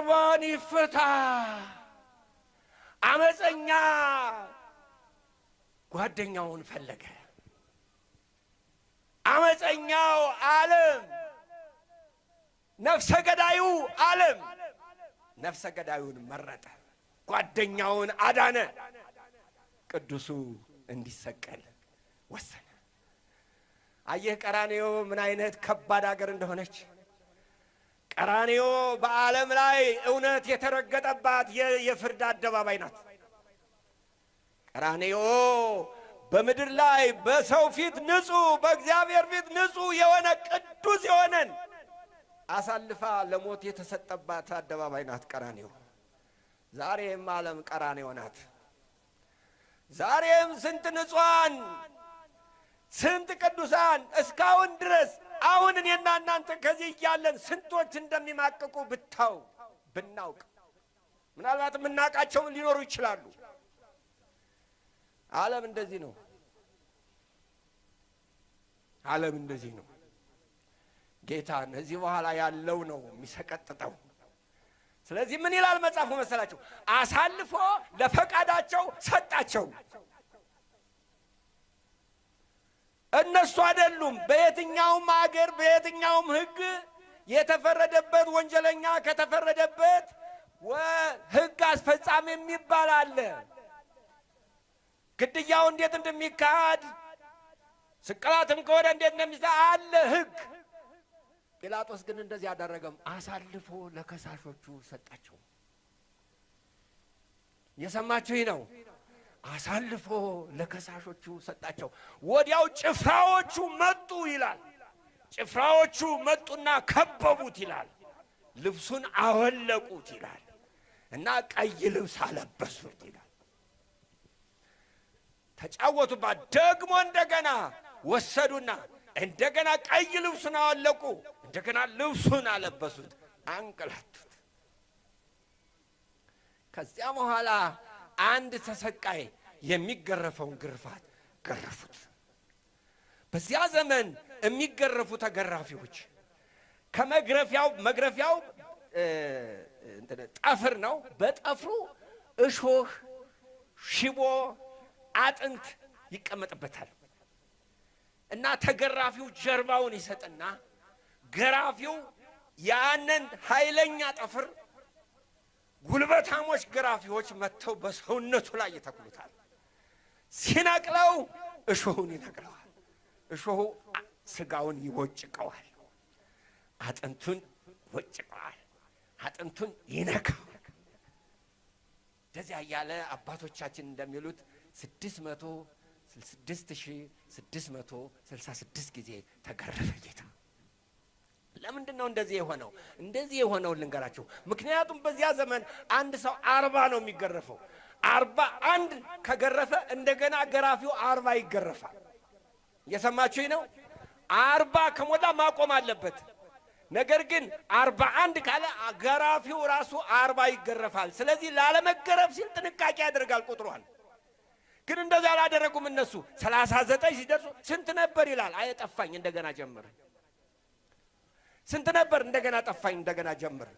በርባን ይፈታ። አመፀኛ ጓደኛውን ፈለገ። አመፀኛው ዓለም፣ ነፍሰ ገዳዩ ዓለም ነፍሰ ገዳዩን መረጠ፣ ጓደኛውን አዳነ። ቅዱሱ እንዲሰቀል ወሰነ። አየህ ቀራንዮ ምን አይነት ከባድ አገር እንደሆነች። ቀራንዮ በዓለም ላይ እውነት የተረገጠባት የፍርድ አደባባይ ናት። ቀራንዮ በምድር ላይ በሰው ፊት ንጹሕ፣ በእግዚአብሔር ፊት ንጹሕ የሆነ፣ ቅዱስ የሆነን አሳልፋ ለሞት የተሰጠባት አደባባይ ናት ቀራንዮ። ዛሬም ዓለም ቀራንዮ ናት። ዛሬም ስንት ንጹሐን፣ ስንት ቅዱሳን እስካሁን ድረስ፣ አሁን እኔና እናንተ ከዚህ እያለን ስንቶች እንደሚማቅቁ ብታው ብናውቅ፣ ምናልባት የምናውቃቸውም ሊኖሩ ይችላሉ። ዓለም እንደዚህ ነው። ዓለም እንደዚህ ነው። ጌታ እዚህ በኋላ ያለው ነው የሚሰቀጥጠው። ስለዚህ ምን ይላል መጽሐፉ መሰላችሁ? አሳልፎ ለፈቃዳቸው ሰጣቸው። እነሱ አይደሉም። በየትኛውም አገር በየትኛውም ሕግ የተፈረደበት ወንጀለኛ ከተፈረደበት ሕግ አስፈጻሚ የሚባል አለ። ግድያው እንዴት እንደሚካሄድ፣ ስቅላትም ከሆነ እንዴት እንደሚሳ አለ ሕግ። ጲላጦስ ግን እንደዚህ አደረገም፣ አሳልፎ ለከሳሾቹ ሰጣቸው። የሰማችሁ ነው። አሳልፎ ለከሳሾቹ ሰጣቸው። ወዲያው ጭፍራዎቹ መጡ ይላል። ጭፍራዎቹ መጡና ከበቡት ይላል። ልብሱን አወለቁት ይላል እና ቀይ ልብስ አለበሱት ይላል። ተጫወቱባት። ደግሞ እንደገና ወሰዱና እንደገና ቀይ ልብሱን አወለቁ። እንደገና ልብሱን አለበሱት፣ አንቀላቱት። ከዚያ በኋላ አንድ ተሰቃይ የሚገረፈውን ግርፋት ገረፉት። በዚያ ዘመን የሚገረፉ ተገራፊዎች ከመግረፊያው፣ መግረፊያው ጠፍር ነው። በጠፍሩ እሾህ፣ ሽቦ፣ አጥንት ይቀመጥበታል እና ተገራፊው ጀርባውን ይሰጥና ገራፊው ያንን ኃይለኛ ጠፍር፣ ጉልበታሞች ገራፊዎች መጥተው በሰውነቱ ላይ ይተክሉታል። ሲነቅለው እሾሁን ይነቅለዋል። እሾሁ ስጋውን ይቦጭቀዋል፣ አጥንቱን ይቦጭቀዋል፣ አጥንቱን ይነካዋል። እንደዚያ እያለ አባቶቻችን እንደሚሉት 666,666 ጊዜ ተገረፈ ጌታ። ለምንድን ነው እንደዚህ የሆነው? እንደዚህ የሆነው ልንገራችሁ። ምክንያቱም በዚያ ዘመን አንድ ሰው 40 ነው የሚገረፈው። 41 ከገረፈ እንደገና ገራፊው 40 ይገረፋል። እየሰማችሁኝ ነው? 40 ከሞላ ማቆም አለበት። ነገር ግን 41 ካለ ገራፊው ራሱ 40 ይገረፋል። ስለዚህ ላለመገረፍ ሲል ጥንቃቄ ያደርጋል ቁጥሯን። ግን እንደዛ አላደረጉም እነሱ። 39 ሲደርሱ ስንት ነበር ይላል። አይ ጠፋኝ፣ እንደገና ጀምር። ስንት ነበር? እንደገና ጠፋኝ፣ እንደገና ጀምር።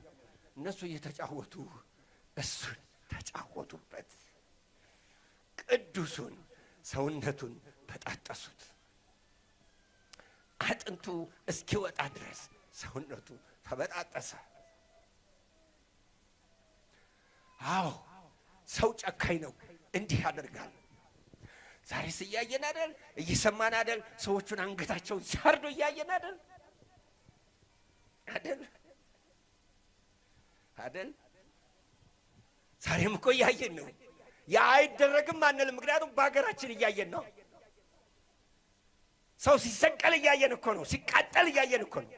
እነሱ እየተጫወቱ እሱን ተጫወቱበት። ቅዱሱን ሰውነቱን በጣጠሱት። አጥንቱ እስኪወጣ ድረስ ሰውነቱ ተበጣጠሰ። አዎ ሰው ጨካኝ ነው፣ እንዲህ ያደርጋል። ዛሬስ እያየን አይደል? እየሰማን አይደል? ሰዎቹን አንገታቸውን ሲያርዱ እያየን አይደል? አይደል? አይደል? ዛሬም እኮ እያየን ነው። ያ አይደረግም አንልም፣ ምክንያቱም በሀገራችን እያየን ነው። ሰው ሲሰቀል እያየን እኮ ነው። ሲቃጠል እያየን እኮ ነው።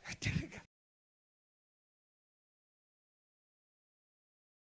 ይደረጋል።